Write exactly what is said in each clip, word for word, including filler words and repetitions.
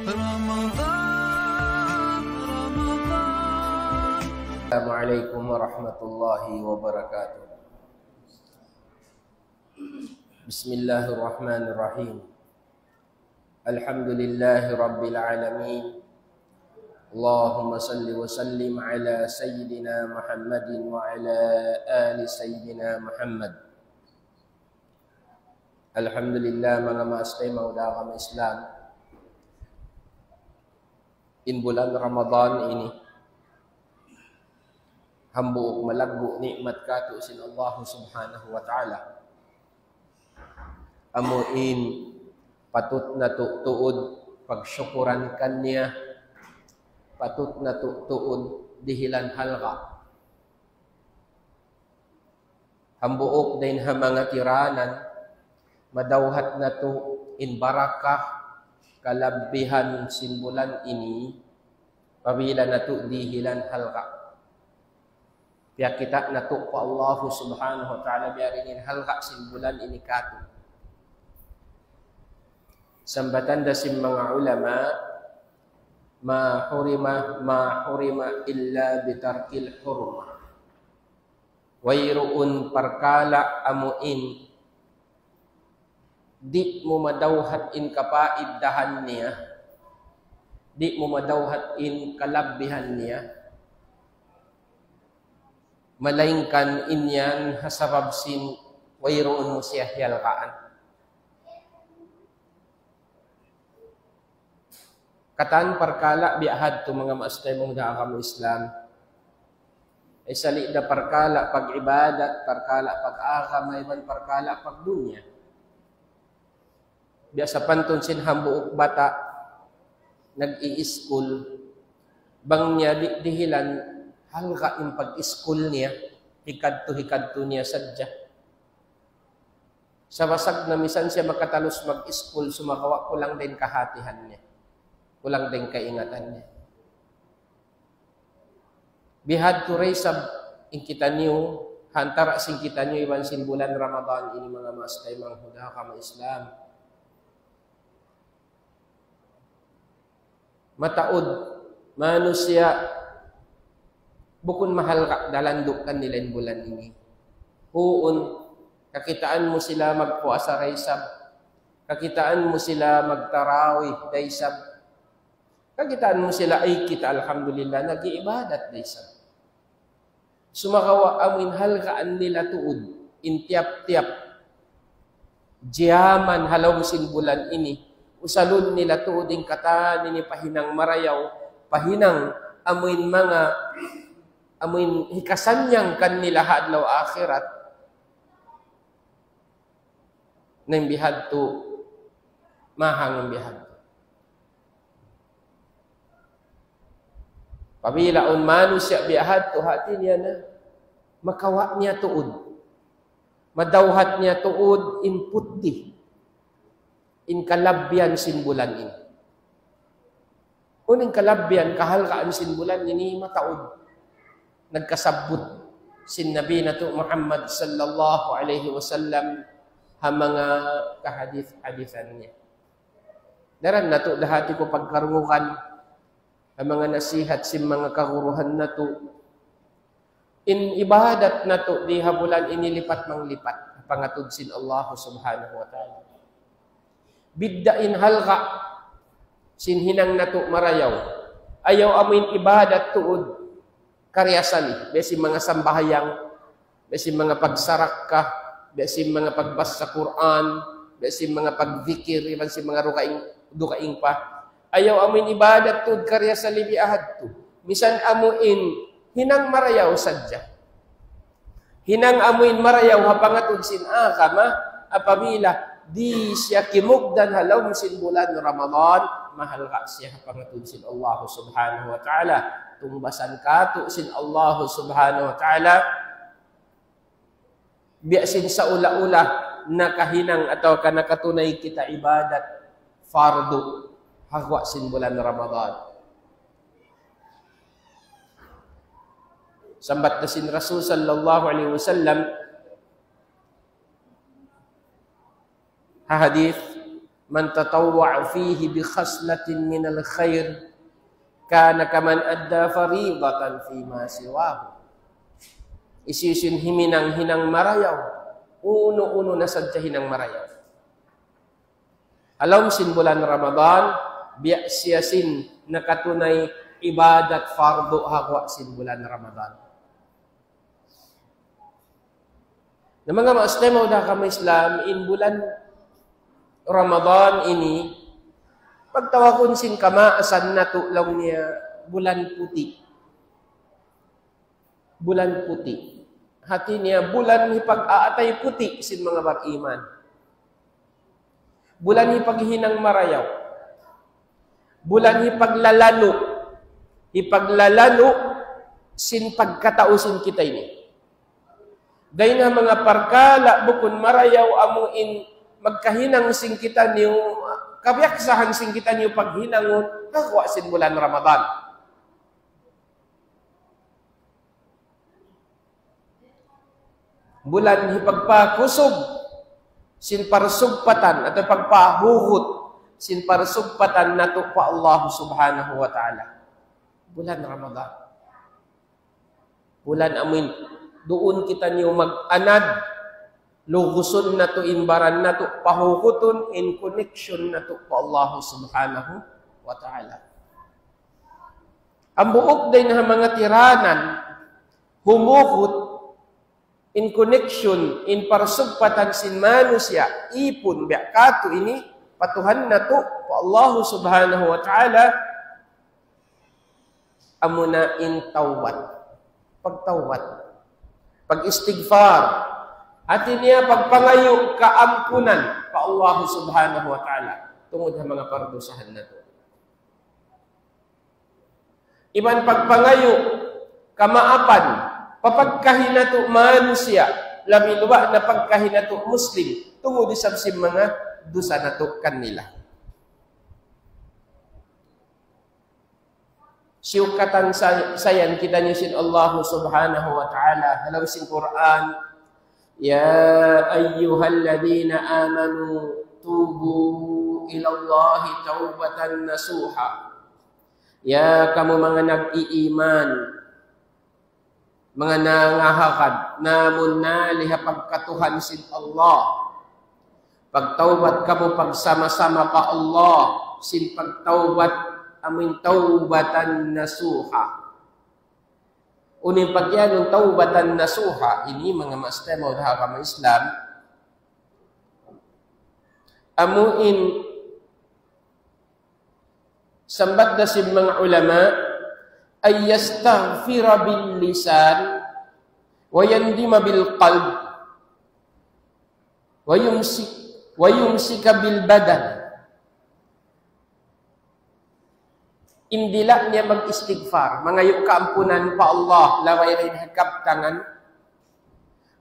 رمضان، رمضان. السلام عليكم ورحمة الله وبركاته. بسم الله الرحمن الرحيم. الحمد لله رب العالمين. اللهم صل وسلم على سيدنا محمد وعلى آل سيدنا محمد. Alhamdulillah, manga maas taymanghud ha agama Islam. In bulan Ramadan ini, hambuuk malaggu' ni'mat kātu' sin Allah Subhanahu wa Ta'ala. Amu in patut natu' tuud pagsukuran kaniya, patut natu' tuud dihilan halga'. Hambuuk dayn ha manga tiranan, madawhat natu' in barakah, kalabbihan sin bulan ini, apabila natu' dihilan halga'. Piyakita' natu' pa Allah Subhanahu wa Ta'ala biya' diin in halga' sin bulan ini kātu'. Sambatan da sin manga ulama, ما حرم، ما حرم إلا بترك الحرمة. Wayruun parkala' amu in di' mu madawhat in kapaiddahan niya, di' mu madawhat in kalabbihan niya, malaingkan in yan ha sabab sin wayruun mu siya hiyalgaan. Katan parkala' biya' hadtu manga maas taymanghud ha agama Islam. Isali da parkala' pag-ibadat, parkala' pag-agama, iban parkala' pagdunya. Biya' sapantun sin hambuuk bata' nag-iiskul, bang niya di' dihilan halga' in pag-iskul niya, hikadtu-hikadtu niya sadja. Sabasag na misan siya makatalus mag-iskul, sumagawa' kulang da in kahatihan niya. Kulang da in kaingatan niya. Bihadtu da isab in kitaniyu, ha antara' sin kitaniyu iban sin bulan Ramadan ini manga maas taymanghud ha agama Islam. Mataud, manusiya' bukun mahalga' da landu' kanila in bulan ini. Huun, kakitaan mu sila magpuasa da isab. Kakitaan mu sila magtarawih da isab. Kakitaan mu sila, ay, kita, alhamdulillah, nag-iibadat da isab. Sumagawa' amu in halgaan nila tuud in tiyap-tiyap jaman ha lawm sin bulan ini. Usalun nila tuud in katan ini pa hinang marayaw, pa hinang amu in manga, amu in hikasannyang kanila ha adlaw akhirat. Na in bihadtu, mahang in bihadtu. Apabila awn manusiya' bihadtu, hati niya na, makawa' niya tuud. Madawhat niya tuud in puti, in kalabbihan sin bulan ini. Unu in kalabbihan, kahalgaan sin bulan ini? Mataud nagkasabbut sin Nabi natu' Muhammad sallallahu alayhi wasallam ha manga kahadith-hadithan niya. Daran natu' da hati ku pagkarungugan ha manga nasihat sin manga kaguruhan natu'. In ibadat natu' di ha bulan ini lipat manglipat ha pangatud sin Allah Subhanahu wa Ta'ala. Bidda' in halga' sin hinang natu' marayaw. Ayaw amu in ibadat tuud karna' sali, biya' sin manga sambahayang, biya' sin manga pagsarakka, biya' sin manga pagbasa Qur'an, biya' sin manga pagdikir, iban sin manga dugaing, dugaing pa. Ayaw amu in ibadat tuud karna' sali biya' hadtu. Misan amu in hinang marayaw sadja. Hinang amu in marayaw ha pangatud sin agama, apabila di' siya kimugdan ha lawm sin bulan Ramadan, mahalga' siya ha pangatud sin Allah Subhanahu wa Ta'ala. Tungbasan kātu' sin Allah Subhanahu wa Ta'ala, biya' sin saula-ula nakahinang atawa ka nakatunay kita ibadat fardu ha guwa' sin bulan Ramadan. Sambat da sin Rasul sallallahu alayhi wasallam ha hadith, من تطوع فيه بخصلة من الخير كان كمن أدى فريضة فيما سواه. Hisiyu-siyu in huminang hinang marayaw, unu-unu na sadja hinang marayaw, ha lawm sin bulan Ramadan, biya' siya sin nakatunay ibadat fardu ha guwa' sin bulan Ramadan. Na manga maas taymanghud ha agama Islam, in bulan Ramadan ini, pagtawagun sin kamaasan natu' laung niya bulan puti'. Bulan puti'. Hati niya, bulan hipag-aatay puti' sin manga bariman. Bulan hipaghinang marayaw. Bulan hipaglalalu'. Hipaglalalu' sin pagkatau sin kita ini. Dayn ha manga parkala' bukun marayaw amu in magkahinang sin kitaniyu, kabiyaksahan sin kitaniyu paghinangun, ha guwa' sin bulan Ramadan. Bulan hipagpakusug sin parsugpatan atawa pagpahugut sin parsugpatan natu' pa Allah Subhanahu wa Ta'ala. Bulan Ramadan. Bulan amu in duun kitaniyu mag-anad, lugusun natu' in baran natu', pahugutun in connection natu' pa Allah Subhanahu wa Ta'ala. Hambuuk dayn ha manga tiranan, humugut in connection, in parsugpatan sin manusiya', ipun, biya' katu' ini, pa Tuhan natu', pa Allah Subhanahu wa Ta'ala, amuna in tawbat. Pagtawbat. Pag-istighfar. Hati niya pagpangayu' kaampunan pa Allah Subhanahu wa Ta'ala. Tungud ha manga pardusahan natu'. Iban pagpangayu' kamaapan, pa pagkahi natu' manusiya', labi luba' na pagkahi natu' Muslim, tungud isab sin manga dusa natu' kanila. Siyukatan sa-, sayan kitaniyu sin Allah Subhanahu wa Ta'ala, ha lawm sin Qur'an, يا أيها الذين آمنوا توبوا إلى الله توبة نصوحا. Ya kamu manga nag-iiman, manga nangahagad, namun naliha pagkatuhan sin Allah. Pagtawbat kamu pagsama-sama pa Allah, sin pagtawbat amun tawbatan nasuha. Unu in pagiyanun tawbatan nasuha, ini manga maas taymanghud ha agama Islam. Amu in sambat da sin manga ulama, أن يستغفر باللسان ويندم بالقلب ويمسك، ويمسك بالبدن. In dila' niya mag-istighfar, mangayu' kaampunan pa Allah, labay dayn ha kabtangan.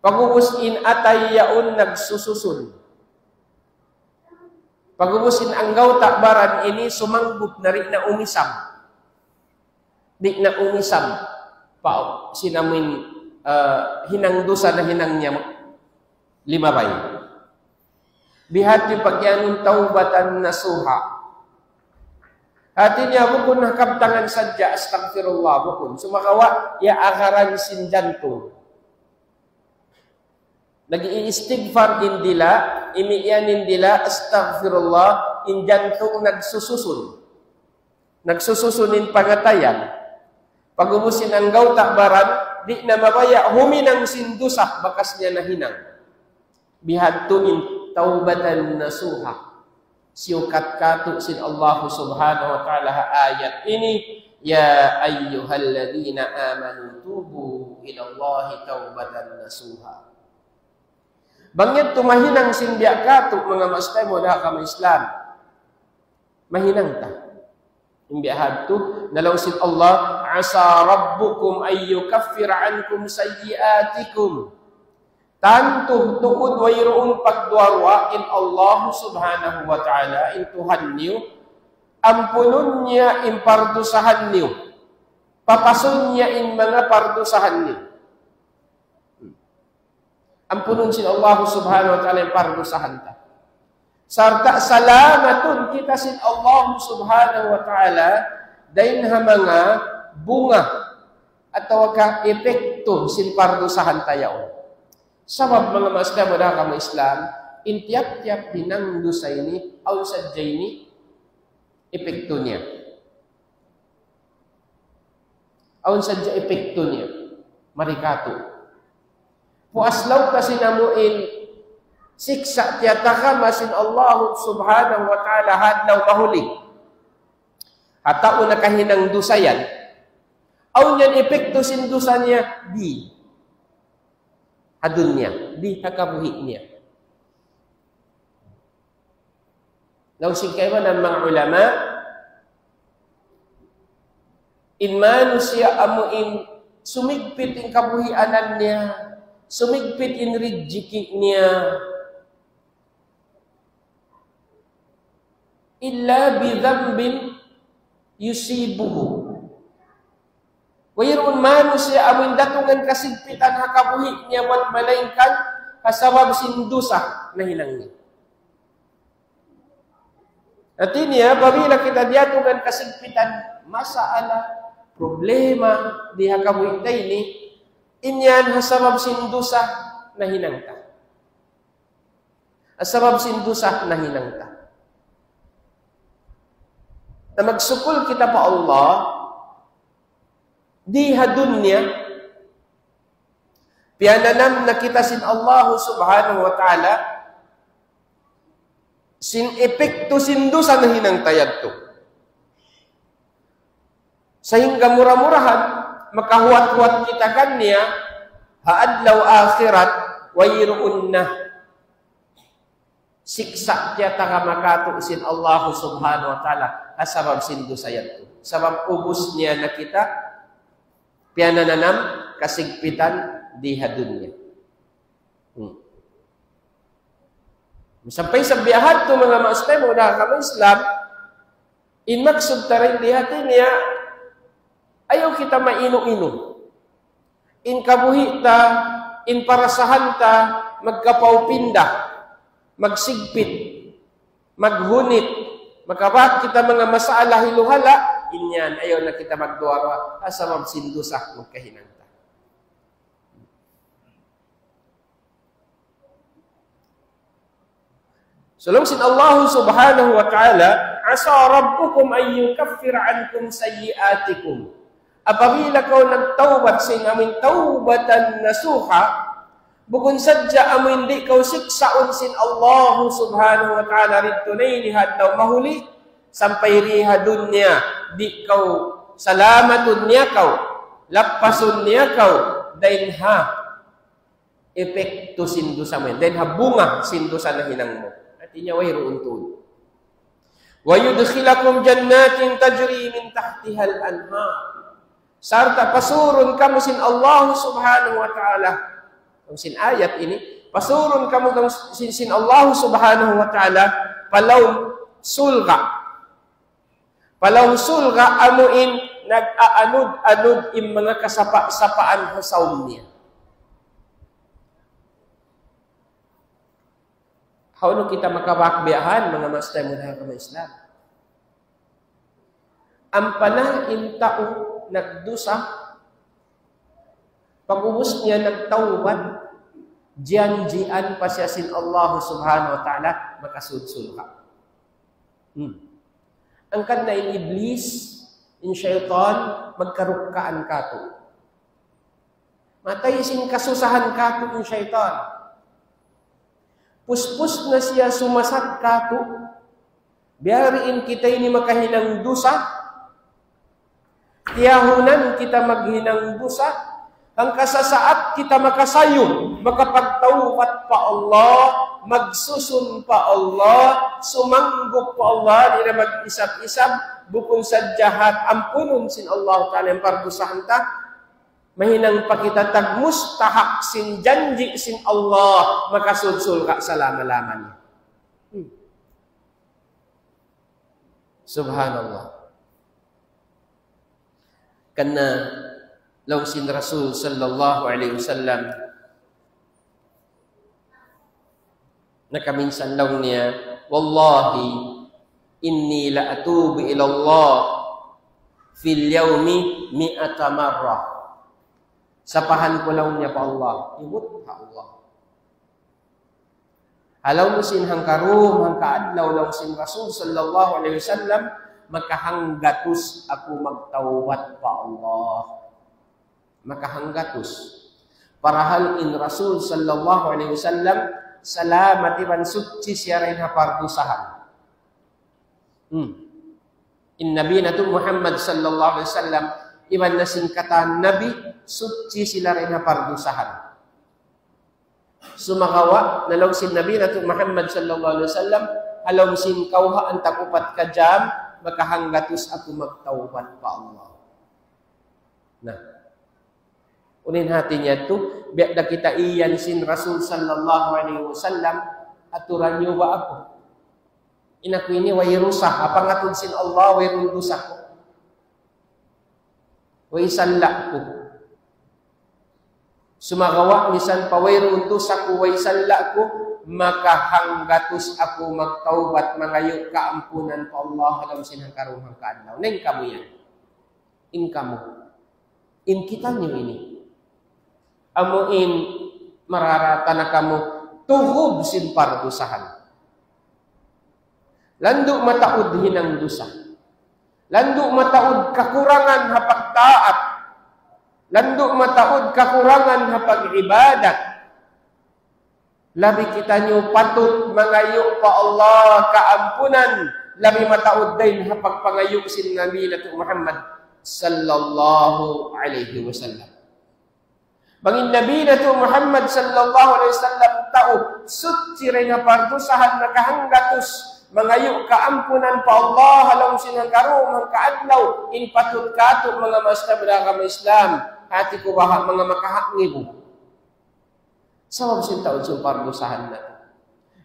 Pag'ubus in atay yaun nagsususun. Pag'ubus in anggawta' baran ini sumanggup na, di' na umisab. Di' na umisab pa sin amun, ah, hinang dusa nahinang niya limabay. Bihadtu in pagiyanun tawbatan nasuha. Hati niya bukun ha kabtangan sadja, astaghfirullah, bukun. Sumagawa', iyaagaran sin jantung. Nag-iistighfar in dila', imiyan in dila', astaghfirullah, in jantung nagsususun. Nagsususun in pangatayan. Pag'ubus in anggawta' baran, di' na mabaya' huminang sin dusa, bakas niya nahinang. Bihadtu in tawbatan nasuha. Siyukat katu' sin Allah Subhanahu wa Ta'ala ha ayat ini, يا أيها الذين آمنوا توبوا إلى الله توبة نصوحا. Bang yadtu mahinang sin biya' katu', manga maas taymanghud ha agama Islam. Mahinang ta. In biya' hadtu, na laung sin Allah, عسى ربكم أن يكفر عنكم سيئاتكم. Tantu tuud wayruun pagduwa-ruwa in Allah Subhanahu wa Ta'ala, in Tuhan niyu, ampunun niya in pardusahan niyu. Papasun niya in manga pardusahan niyu. Ampunun sin Allah Subhanahu wa Ta'ala in pardusahan ta. Sarta' salamatun kita sin Allah Subhanahu wa Ta'ala dayn ha manga bunga atawa ka epektu sin pardusahan ta yaun. Sabab manga maas taymanghud ha agama Islam, in tiyap-tiyap hinang dusa ini, awn sadja ini epektu niya. Awn sadja epektu niya. Mari katu'. Puas laung ta sin amu in siksa' tiyatagama sin Allah Subhanahu wa Ta'ala ha adlaw mahuli. Ha tau nakahinang dusa yan. Awn yan epektu sin dusa niya di ha dunya, di ha kabuhi' niya. Laung sin kaibanan manga ulama, in manusiya' amu in sumigpit in kabuhianan niya, sumigpit in rijiki' niya, إلا بذنب يصيبه. Wayruun manusiya' amu in datungan kasigpitan ha kabuhi' niya bat malaingkan ha sabab sin dusa nahinang niya. Hati niya, apabila kita diyatungan kasigpitan, masalah, problema, di ha kabuhi' ta ini, in yan ha sabab sin dusa nahinang ta. Ha sabab sin dusa nahinang ta. Na magsukul kita pa Allah, di ha dunya, piyananam na kita sin Allah Subhanahu wa Ta'ala, sin epektu sin dusa nahinang ta yadtu. Sahingga mura-murahan, makahuwat-huwat kita kaniya, ha adlaw akhirat, wayruun na siksa' tiyatagama katu' sin Allah Subhanahu wa Ta'ala, ha sabab sin dusa yadtu. Sabab ubus niya na kita, piyananam kasigpitan di ha dunya. Hmm. Sampay sa biya' hadtu manga maas taymanghud ha agama Islam, in maksud ta dayn di hati niya, ayaw kita mainu-inu. In kabuhi' ta, in parasahan ta, magkapaw-pinda, magsigpit, maghunit, makabak kita manga masalah hiluhala, in yan, ayaw na kita magduwa-ruwa, ha sabab sin dusa, magkahinang ta. So, laung sin Allah Subhanahu wa Ta'ala, عسى ربكم أن يكفر عنكم سيئاتكم. Apabila kaw nagtawbat sin amuin tawbatan nasuha, bukun sadja amuin di' kaw siksaun sin Allah Subhanahu wa Ta'ala didtu na ini ha adlaw mahuli, sampay di ha dunya, di' kaw salamatun niya kaw, lappasun niya kaw, dayn ha epektu sin dusa mu yan. Dayn ha bunga sin dusa nahinang mu. Hati niya wayruun tuud. ويدخلكم جنات تجري من تحتها الأنهار. Sarta' pasurun kamu sin Allah Subhanahu wa Ta'ala. Sin ayat ini, pasurun kamu sin, sin Allah Subhanahu wa Ta'ala pa lawm surga'. Pa lawm surga' amu in nag-aanud-anud in manga kasapa'-sapaan ha sawm niya. Hawnu kita makabak biya' han, manga maas taymanghud ha agama Islam? Ampa na in tau nagdusa, pag'ubus niya nagtawbat, janjian pa siya sin Allah Subhanahu wa Ta'ala, makasud surga'. Hmm. Hangkan na in Iblis, in saytan, magkarukkaan katu'. Matay sin kasusahan katu' in saytan. Puspus na siya sumasat katu'. Biya' diin kita ini makahinang dusa, tiyahunan kita maghinang dusa, hangkan sasaat kita makasayum, makapagtawbat pa Allah, magsusun pa Allah, sumanggup pa Allah, di' na mag-isab-isab, bukun sadja hat ampunun sin Allah Ta'ala in pardusahan ta, mahinang pa kita tagmustahak sin janji' sin Allah, makasud surga' salama-lama niya. Hmm. Subhanallah. Karna' laung sin Rasul sallallahu alayhi wasallam, nakaminsan laung niya, والله إني لأتوب إلى الله في اليوم مائة مرة. Sapahan ku laung niya pa Allah, iwut pa Allah. Ha lawm sin hangka dum, hangka adlaw laung sin Rasul sallallahu alayhi wasallam, makahanggatus aku magtawbat pa Allah. Makahanggatus. Parahal in Rasul sallallahu alayhi wasallam, salamat iban suchi siya dayn ha pardusahan. Hmm. In Nabi natu' Muhammad sallallahu alayhi wasallam, iban na sin katan Nabi, suchi sila dayn ha pardusahan. Sumagawa', na laung sin Nabi natu' Muhammad sallallahu alayhi wasallam, ha lawm sin kawhaan tag upat ka jam, makahanggatus aku magtawbat pa Allah. Na. Unu in hati niya tu, biya' da kita iyan sin Rasul sallallahu alayhi wasallam, aturan niyu ba aku? In aku ini way dusa, ha pangatud sin Allah, wayruun dusa ku. Way sala' ku. Sumagawa' misan pa wayruun dusa ku, way sala' ku, makahanggatus aku magtawbat, mangayu' kaampunan pa Allah ha lawm sin hangka dum hangka adlaw. Na in kamu yan. In kamu. In kitaniyu ini. Amu in mararata na kamu tuhub sin pardusahan. Landu' mataud hinang dusa. Landu' mataud kakurangan ha pagtaat. Landu' mataud kakurangan ha pag-ibadat. Labi kitaniyu patut mangayu' pa Allah kaampunan, labi mataud dayn ha pagpangayu' sin Nabi natu' Muhammad sallallahu alayhi wasallam. Bang in Nabi natu' Muhammad sallallahu alayhi wasallam tau suchi dayn ha pardusahan nakahanggatus mangayu' kaampunan pa Allah ha lawm sin hangka dum hangka adlaw, in patut katu' manga maas taymanghud ku ha agama Islam, hati ku baha' manga makahangibu. Sabab sin taud sin pardusahan natu'.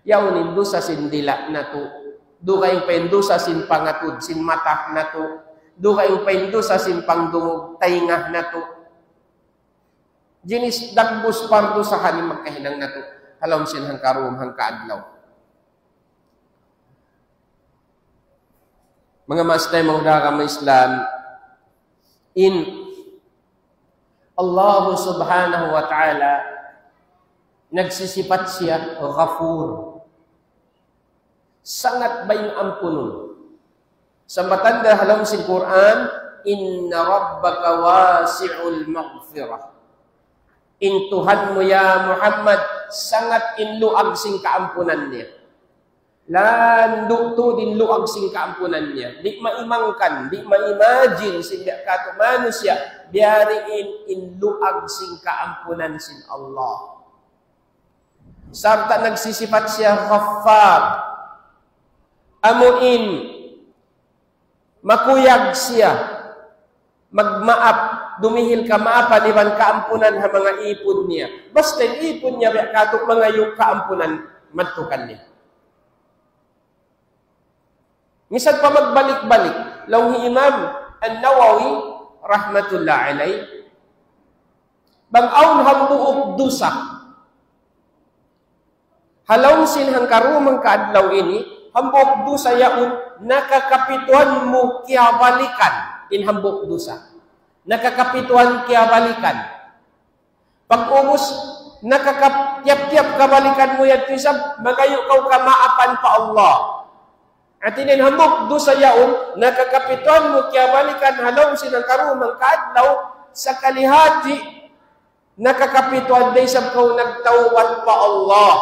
Yaun in dusa sin dila' natu'. Dugaing pa in dusa sin pangatud, sin mata natu'. Dugaing pa in dusa sin pangdungug taynga natu'. Jinis dagbus pardusahan in magkahinang natu'. Ha lawm sin hangka dum hangka adlaw. Manga maas taymanghud ku ha agama Islam, in Allah subhanahu wa ta'ala nagsisipat siya Ghafur. Sangat baying ampunun. Sambatan da ha lawm sin Qur'an, إن ربك واسع المغفرة. In Tuhan mu ya Muhammad, sangat in luag sin kaampunan niya. Landu' tuud in luag sin kaampunan niya. Di' maimangkan, di' ma-imagine sin biya' katu' manusiya', biya' diin in luag sin kaampunan sin Allah. Sarta' nagsisipat siya Ghaffar. Amu in makuyag siya magmaap, dumihil kamaapan iban kaampunan ha manga īpun niya. Basta in īpun niya biya' katu' mangayu' kaampunan madtu kaniya. Misan pa magbalik-balik, laung hi Imam An-Nawawi rahmatullah alayh, bang awn hambuuk dusa ha lawm sin hangka dum hangka adlaw ini, hambuuk dusa yaun, nakakapituan mu kiyabalikan in hambuuk dusa. Nakakapituan kiyabalikan. Pag-ubus, nakakap-, tiyap-tiyap kabalikan mu yadtu isab, mangayu' kaw kamaapan pa Allah. Hati niya in hambuuk dusa yaun, nakakapituan mu kiyabalikan ha lawm sin hangka dum hangka adlaw, sakali hati, nakakapituan da isab kaw nagtawbat pa Allah.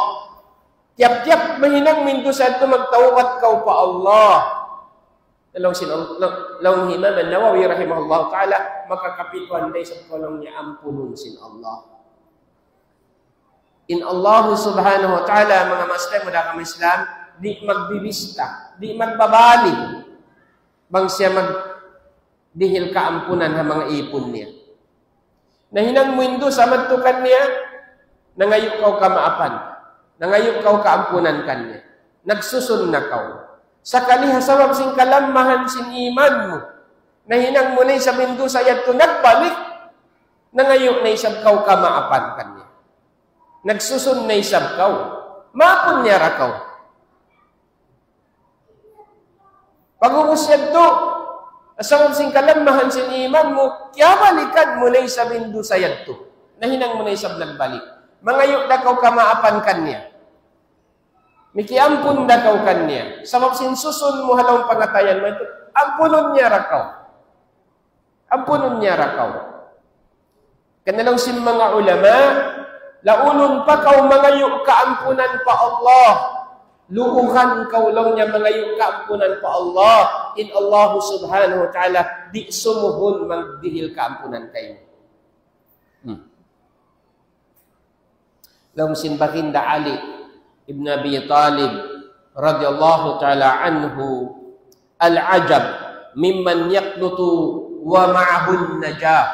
Tiyap-tiyap mahinang mu in dusa yadtu magtawbat kaw pa Allah. Laung sin, laung, laung hi Imam An-Nawawi rahimahullah ta'ala, makakapituan da isab kaw laung niya ampunun sin Allah. In Allah subhanahu wa ta'ala, manga maas taymanghud ku ha agama Islam, di' magbibista, di' magbabali. Bang siya magdihil kaampunan ha manga īpun niya. Nahinang mu in dusa madtu kaniya, nangayu' kaw kamaapan, nangayu' kaw kaampunan kaniya. Nagsusun na kaw. Sakali ha sabab sin kalammahan sin iman mu, nahinang mu na isab in dusa yadtu nagbalik, nangayu' na isab kaw kamaapan kaniya. Nagsusun na isab kaw. Maapun niya ra kaw. Pag'ubus yadtu, sabab sin kalammahan sin iman mu, kiyabalikan mu na isab in dusa yadtu. Nahinang mu na isab nagbalik. Mangayu' da kaw kamaapan kaniya. Mikiampun da kaw kaniya. Sabab sin susun mu ha lawm pangatayan mu yadtu, ampunun niya da kaw. Ampunun niya da kaw. Karna' laung sin manga ulama, launun pa kaw mangayu' kaampunan pa Allah. Luugan kaw laung niya mangayu' kaampunan pa Allah. In Allah subhanahu wa ta'ala, di' sumuhun magdihil kaampunan kaymu. Hmm. Laung sin Baginda Ali ibn Abi Talib radiyallahu ta'ala anhu, "العجب ممن يقنط ومعه النجاة."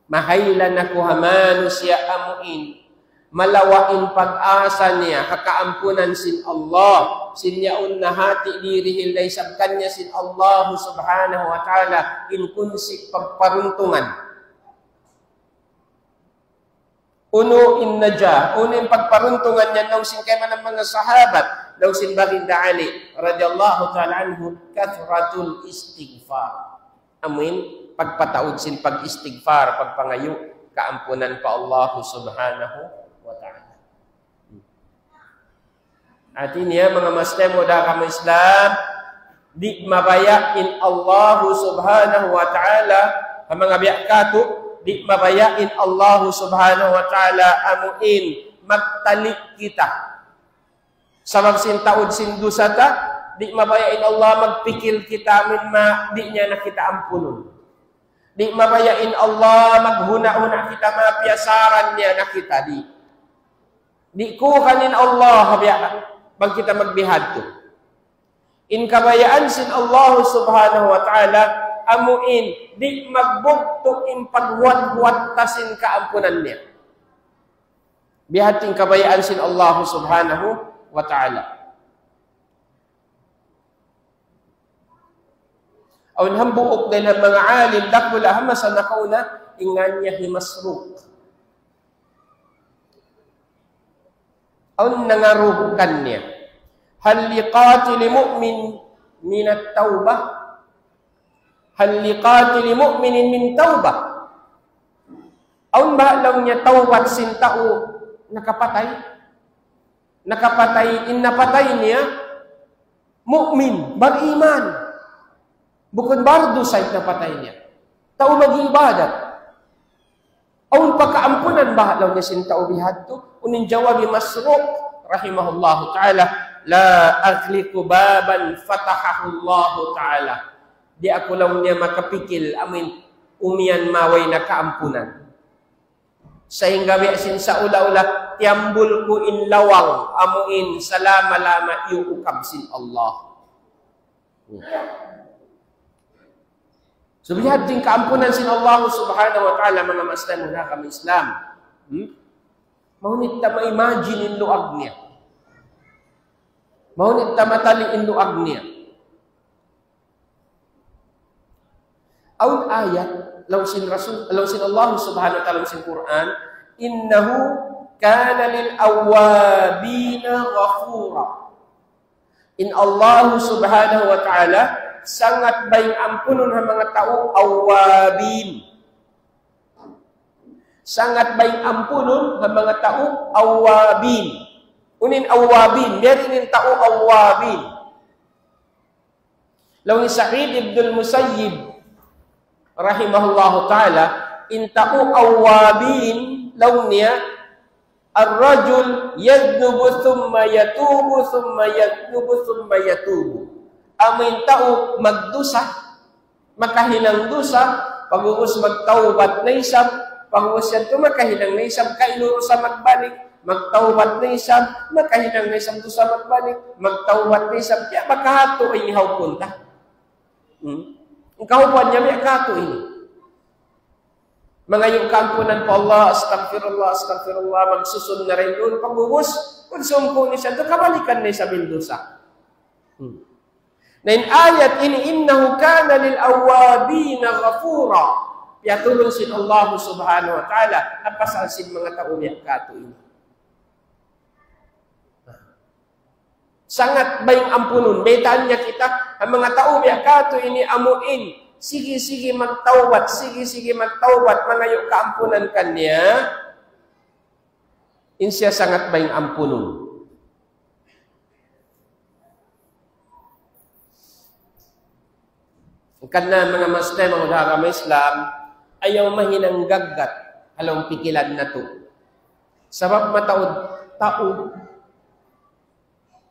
Mahaylan aku ha manusiya' amu in malawa' in pag-asa niya ha kaampunan sin Allah, sin yaun nahati' dihil na isab kaniya sin Allah subhanahu wa ta'ala in kunsi' pagparuntungan. Unu in najah, unu in pagparuntungan niya laung sin kaibanan manga sahabat, laung sin Baginda Ali radiyallahu ta'ala anhu, كثرة الاستغفار. Amuin pagpataud sin pag-istighfar, pagpangayu' kaampunan pa Allah subhanahu wa ta'ala. Hati niya, manga maas taymanghud ku ha agama Islam, di' mabaya' in Allah subhanahu wa ta'ala, ha manga biya' katu', di' mabaya' in Allah subhanahu wa ta'ala amuin magtali' kita. Sabab sin taud sin dusa ta, di' mabaya' in Allah magpikil kita amuin ma, di' niya na kita ampunun. Di' mabaya' in Allah maghuna'-huna' kita, mapiyasaran niya na kita, di'. Di' kukan in Allah, biya' bang kita magbihadtu. In kabayaan sin Allah subhanahu wa ta'ala, amuin, di' magbugtu' in paghuwat-huwat ta sin kaampunan niya. Bihadtu in kabayaan sin Allah subhanahu wa ta'ala. Awn hambuuk dayn ha manga alim dakula' ha masa nakauna, in ngan niya hi Masruq. Awn nangaru kaniya, هل لقاتل مؤمن من التوبة؟ هل لقاتل مؤمن من توبة؟ Awn ba laung niya tawbat sin tau nakapatay? Nakapatay, in napatay niya, mu'min, bariman. Bukun bardusa in napatay niya. Tau mag-ibadat. Awn pa kaampunan ba laung niya sin tau bihadtu? Unu in jawab hi Masruq, rahimahullahu ta'ala, لا أغلق بابا فتحه الله تعالى. Di' aku laung niya makapikil, amuin umiyan maway na kaampunan. Sahingga biya' sin sa ula-ula, tiyambul ku in lawang, amuin salama-lama iyuukab sin Allah. So, bihadtu in kaampunan sin Allah subhanahu wa ta'ala, manga maas taymanghud ku ha agama Islam. Hmm? Mahunit ta ma-imagine in luag niya. Mahunit ta matali' in luag niya. Awn ayat, laung sin Rasul, laung sin Allah subhanahu wa ta'ala, laung sin Qur'an, إنه كان للأوابين غفورا. In Allah subhanahu wa ta'ala, sangat baying ampunun ha manga tau awwabin. Sangat baying ampunun ha manga tau awwabin. Unu in awwabin, biya' diin in tau awwabin. Laung hi Sa'id ibn al-Musayyib, rahimahullahu ta'ala, in tau awwabin, laung niya, الرجل يذنب ثم يتوب ثم يذنب ثم يتوب. Amu in tau magdusa, makahinang dusa, pag'ubus magtawbat na isab, pag'ubus yadtu makahinang na isab kailu dusa magbalik, magtawbat na isab, makahinang na isab dusa magbalik, magtawbat na isab, ya, makahatu in hawpun ta. Hmm? In kahawpan niya, biya' katu' ini. Mangayu' kaampunan pa Allah, astaghfirullah, astaghfirullah, magsusun na rin duun, pag'ubus, kung sumpu' ni siya, kabalikan na isab in dusa. Hmm. Na in ayat ini, إنه كان للأوابين غفورا. Piyaturun sin Allah subhanahu wa ta'ala, ha pasal sin manga tau biya' katu' ini. Sangat baying ampunun. Baytaan niya kita, in manga tau biya' katu' ini amuin. Sige, sige magtawbat, sige, sige magtawbat, mangayu' kaampunan kaniya. In siya sangat baying ampunun. Hangkan na manga maas taymanghud ha agama Islam, ayaw mahinang gaggat ha lawm pikilan natu'. Sabab mataud tau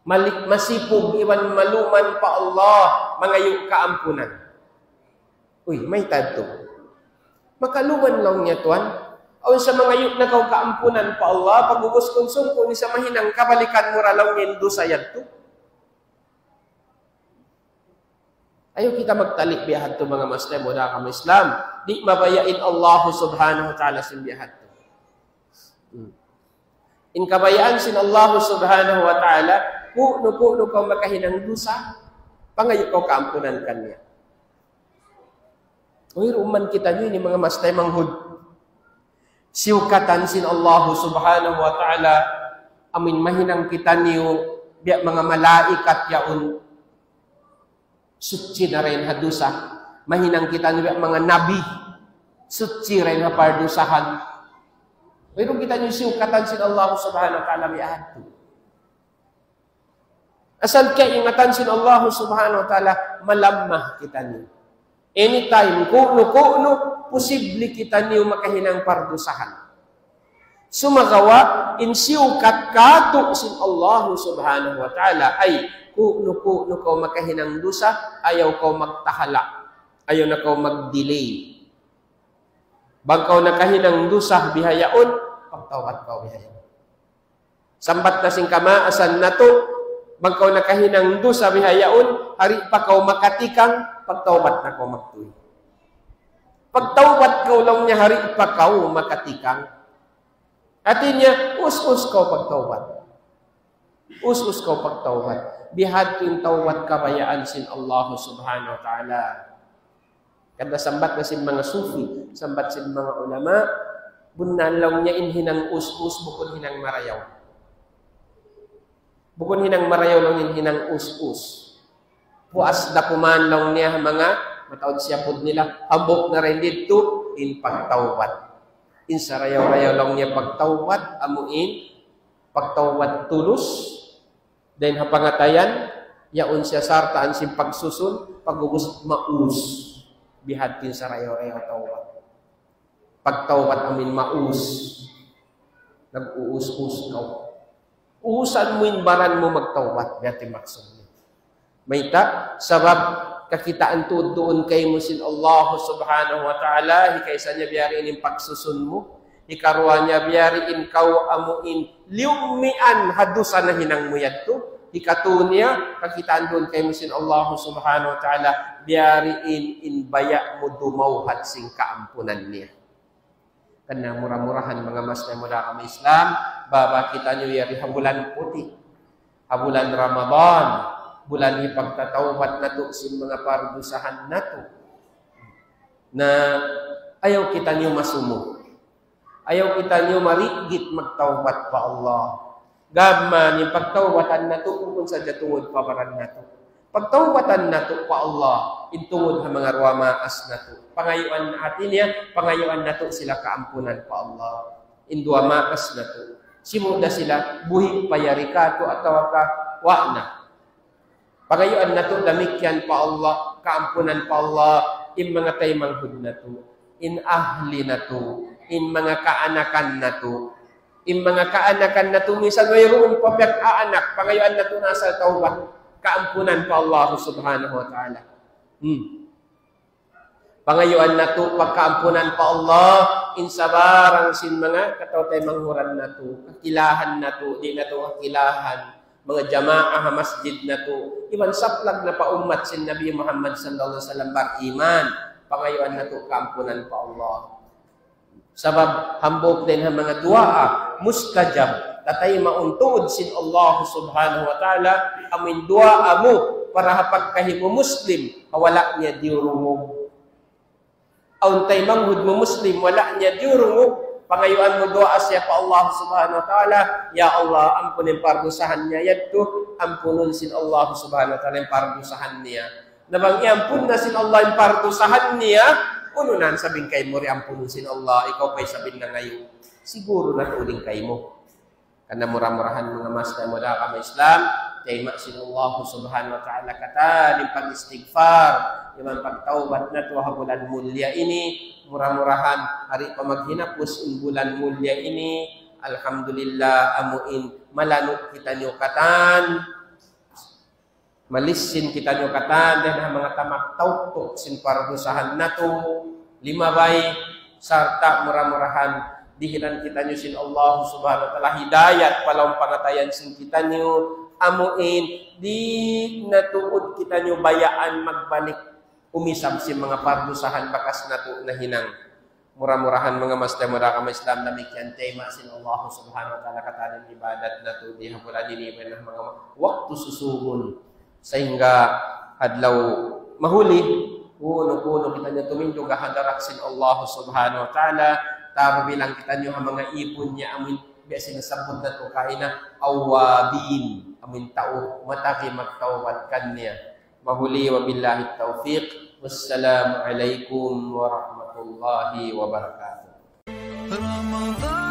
malik masipug iban maluman pa Allah, mangayu' kaampunan. Uy, mayta' yadtu? Makaluman laung niya tuwan. Awn sa mangayu' na kaw kaampunan pa Allah, pag'ubus kunsum ku ni sa mahinang kabalikan mu ra laung niya in dusa yadtu. Ayaw kita magtali' biyahadtu manga maas taymanghud ha agama Islam. Di' mabaya' in Allah subhanahu wa ta'ala sin biyahadtu. Hmm. In kabayaan sin Allah subhanahu wa ta'ala, kunu-kunu kaw makahinang dusa, pangayu' kaw kaampunan kaniya. Uy, duman kitaniyu ini manga maas taymanghud. Siyukatan sin Allah subhanahu wa ta'ala, amuin mahinang kitaniyu, biya' manga malaikat yaun. Suchi na dayn ha dusa. Mahinang kitaniyu biya' manga nabi. Suchi dayn ha pardusahan. Wayruun kitaniyu siyukatan sin Allah subhanahu wa ta'ala biyahadtu. Asal kaingatan sin Allah subhanahu wa ta'ala, malamma kitaniyu. Anytime, kunu-kunu, posible kitaniyu makahinang pardusahan. Sumagawa', in siyukat katu' sin Allah subhanahu wa ta'ala, ay, kunu-kunu kaw makahinang dusa, ayaw kaw magtahala', ayaw na kaw mag-delay. Bang kaw nakahinang dusa bihaun, pagtawbat kaw bihaun. Sambat na sin kamaasan natu', bang kaw nakahinang dusa bihaun, hari pa kaw makatikang, pagtawbat na kaw magtuy. Pagtawbat kaw laung niya, hari pa kaw makatikang. Hati niya, us-us kaw pagtawbat. Us-us kaw pagtawbat. Bihadtu in tawbat kabayaan sin Allah subhanahu wa ta'ala. Hangkan na sambat na sin manga sufi, sambat sin manga ulama, bunnal laung niya in hinang us-us, bukun hinang marayaw. Bukun hinang marayaw laung niya in hinang us-us. Puas da kuman laung niya ha manga, mataud siyapud nila, hambuuk na dayn didtu, in pagtawbat. In sarayaw-rayaw laung niya pagtawbat, amuin, pagtawbat tulus, dayn ha pangatayan, yaun siya sartaan sin pagsusun, pag'ubus maus. Bihadtu in sarayaw-rayaw tawbat. Pagtawbat amuin maus. Nag-uus-us kaw. Usan mu in baran mu magtawbat. Biya' hati maksud niya. Mayta', sabab kakitaan tuud duun kaymu sin Allah subhanahu wa ta'ala, hikaisa niya biyari in pagsusun mu, hikaruwa niya biyari in kaw amuin liyummian ha dusa nahinang mu yadtu, hikatu niya, kakitaan duun kaymu sin Allah subhanahu wa ta'ala, biyari in, in baya' mu dumawhat sin kaampunan niya. Hangkan na mura-murahan manga maas taymanghud ha agama Islam, baba kitaniyu yari ha bulan puti', ha bulan Ramadan, bulan hipagtatawbat natu' sin manga pardusahan natu'. Na ayaw kitaniyu masumu. Ayaw kitaniyu marigit magtawbat pa Allah. Gam mayan in pagtawbatan natu', bukun sadja tungud pa baran natu'. Pagtawbatan natu' pa Allah, in tungud ha manga duwa maas natu'. Pangayuan, hati niya, pangayuan natu' sila kaampunan pa Allah. In duwa maas natu'. Sibu' da sila buhi' pa yari katu' atawa ka wa' na. Pangayuan natu' damikkiyan pa Allah, kaampunan pa Allah, in manga taymanghud natu', in ahli natu', in manga kaanakan natu', in manga kaanakan natu', minsan wayruun pa piyag-aanak, pangayuan natu' na asal tawbat, kaampunan pa Allah subhanahu wa ta'ala. Hmm. Pangayuan natu' pagkaampunan pa Allah, in sabarang sin manga kataw-taymanghuran natu', kakilahan natu', di' natu' kakilahan, manga jamaa ha masjid natu', iban saplag na pa ummat sin Nabi Muhammad sallallahu alayhi wasallam bariman, pangayuan natu' kaampunan pa Allah. Sabab hambuuk dayn ha manga duwaa mustajab, tataymaun tuud sin Allah subhanahu wa ta'ala, amuin duwaa mu, para ha pagkahi mu Muslim, ha wala' niya diyurungug. Awn taymanghud mu Muslim, wala' niya diyurungug, Pangayuan mu duwaa siya pa Allah Subhanahu wa Ta'ala, "Ya Allah, ampun in pardusahan niya yadtu," ampunun sin Allah Subhanahu wa Ta'ala in pardusahan niya. Na bang iyampun na sin Allah in pardusahan niya, unu na isab in kaymu di' ampunun sin Allah, ikaw pa isab in nangayu'. Siguru na tuud in kaymu. Karna' mura-murahan manga maas taymanghud ku ha agama Islam, tiyayma' sin Allah Subhanahu wa Ta'ala katan in pag-istighfar, iban pagtawbat natu' ha bulan mulliya ini, mura-murahan, di' pa maghinapus in bulan mulliya ini, alhamdulillah, amu in malanu' kitaniyu katan, malissin kitaniyu katan dayn ha manga tamak tauktuk sin pardusahan natu', limabay, sarta' mura-murahan, dihilan kitaniyu sin Allah Subhanahu wa Ta'ala hidayat pa lawm pangatayan sin kitaniyu, amu in, di' na tuud kitaniyu bayaan magbalik umisab sin manga pardusahan bakas natu' nahinang. Mura-murahan manga maas taymanghud ku ha agama Islam, damikkiyan tiyayma' sin Allah Subhanahu wa Ta'ala katan in ibadat natu' di ha bulan ini, iban ha manga waktu susungun. Sahingga adlaw mahuli, kunu-kunu kitaniyu tumindug ha hadarat sin Allah Subhanahu wa Ta'ala, tarubilang kitaniyu ha manga ipun niya amu in biya' sin nasabbut natu' kaina, awwabin, amu in tau matagi magtawbat kaniya. Mahuli, wabillahi tawfiq. Wassalamu alaykum warahmatullahi wabarakatuh. Ramadan.